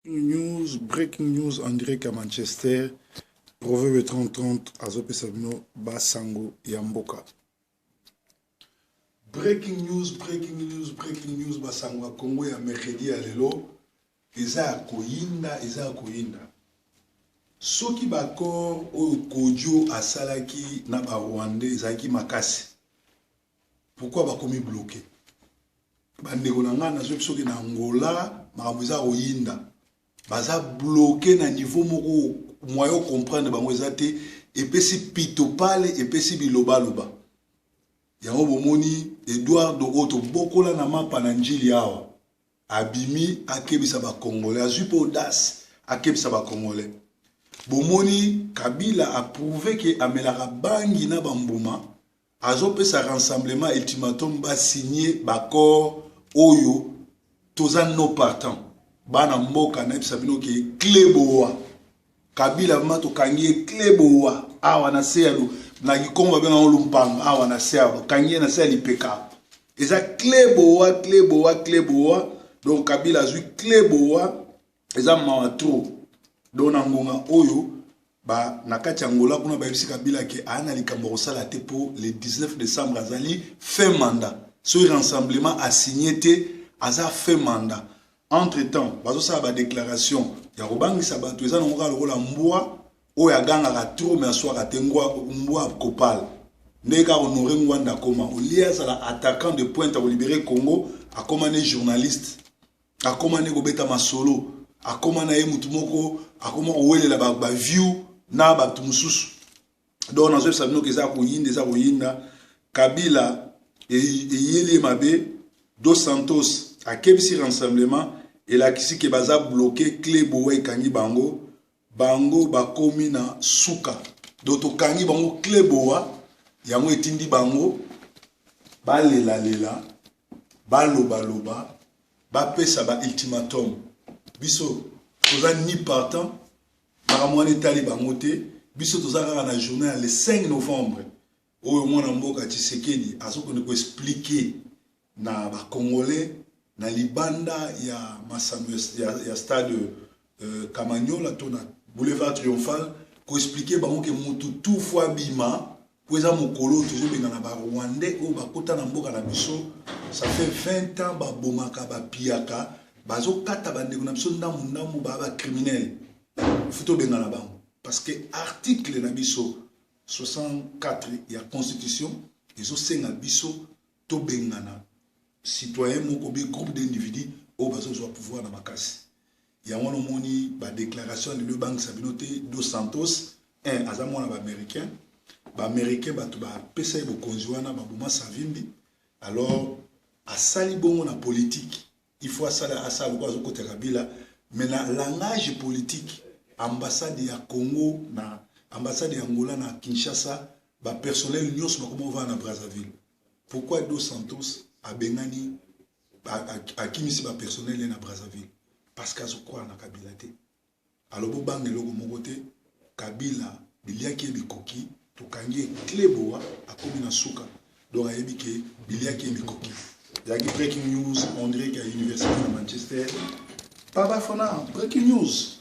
News, breaking news en direct à Manchester. Proverbe 30-30 azopesa bino basango ya mboka. Breaking news, breaking news, breaking news, basango ya Congo ya mercredi ya lelo eza ya koyinda, eza ya koyinda. Soki ba accord oyo Kodjo asalaki na ba Rwandais ezalaki makasi, pourquoi bakomi bloqué? Bandeko na ngai, nazoki soki na Angola makambo eza koyinda, baza bloqué na niveau moko moyen comprendre bango eza te. Epesi pitopale, epesi bilobaloba. Yango bomoni Eduardo oyo tobokola na mapa na njili awa abimi akebisa bacongolais, azwi mpe audace akebisa bacongolais. Bomoni Kabila approuve ke amelaka bangi na bambuma, azopesa rassemblement ultimatum basigne baaccord oyo toza no partant. Bana mboka, nayebisa bino ke cleboa Kabila ma tokangi ye cleboa awa na se ya na kikongo babengango lumpanga, awa na se awa bakangi ye na se ya lipeka, eza cleboa, cleboa, cleboa. Donc Kabila azwi cleboa, eza mawa trop. Donc na ngonga oyo ba na kati ya Angola kuna bayebisi Kabila ke aya na likambo ya kosala te mpo le 19 décembre azali fin mandat. Soki rassemblement asigne te, aza fin mandat. Entre temps bazosala badéclaration ya kobangisa bato. Eza nango kaka lokola mbwa oyo agangaka trop mais aswaka te, mbwa kopal ndenge kaka Honore Ngwanda akoma olie azala attaquant de pointe ya kolibérer Congo, akoma ne journaliste, akoma ne kobeta masolo, akoma na ye mutu moko akoma kowelela baview na bato mosusu. Donc nazoyebisa bino ke eza koyinda, eza koyinda. Kabila eyeli ye mabe. Dos Santos akebisi rassemblement, elakisi ke baza bloqué, clé boa ekangi bango, bango bakomi na suka. Donc tokangi bango clé boa, yango etindi bango balelalela, balobaloba, bapesa ba ultimatum. Biso toza ni partant, makambo wana etali bango te. Biso toza kaka na journée ya le 5 novembre oyo mwana mboka Tshisekedi azokende koexpliquer na bacongolais na libanda ya masano ya stade Kamanyola to na boulevard Triomphal, koexpliquer bango ke motu tu fo abima po eza mokolo oyo tozobengana barwandais oyo bakota na mboka na biso. Ça fait 20 ans babomaka, bapiaka, bazokata bandeko na biso ndambu ndambu, baa bacriminel, faut tobengana bango parce que article na biso 64 ya constitution ezosenga biso tobengana citoyen moko be groupe d'individu oyo bazozwa pouvoir na makasi. Yango wana omoni badéclaration lelo ebangisa bino te. Dos Santos 1 aza mwana baaméricain, baaméricain bato bapesa ye bokonzi wana, baboma Savimbi. Alors asali bongo na politique, il faut asala, asala lokola azokota Kabila, mais na langage politique. Ambassade ya Congo na ambassade ya Angola na Kinshasa, bapersonnel nyonso bakoma ovanda na Brazzaville. Pourquoi Dos Santos abengani, akimisi bapersonnel ye na Brazzaville? Parce que azokwala na Kabila te. Alobi obanga eloko moko te, Kabila biliaki ye bikoki, tokangi ye clé boa, akomi na suka. Donc ayebi ke biliaki ye bikoki. Ezalaki breaking news en direct ya université na Manchester. Bye bye for now. Breaking news.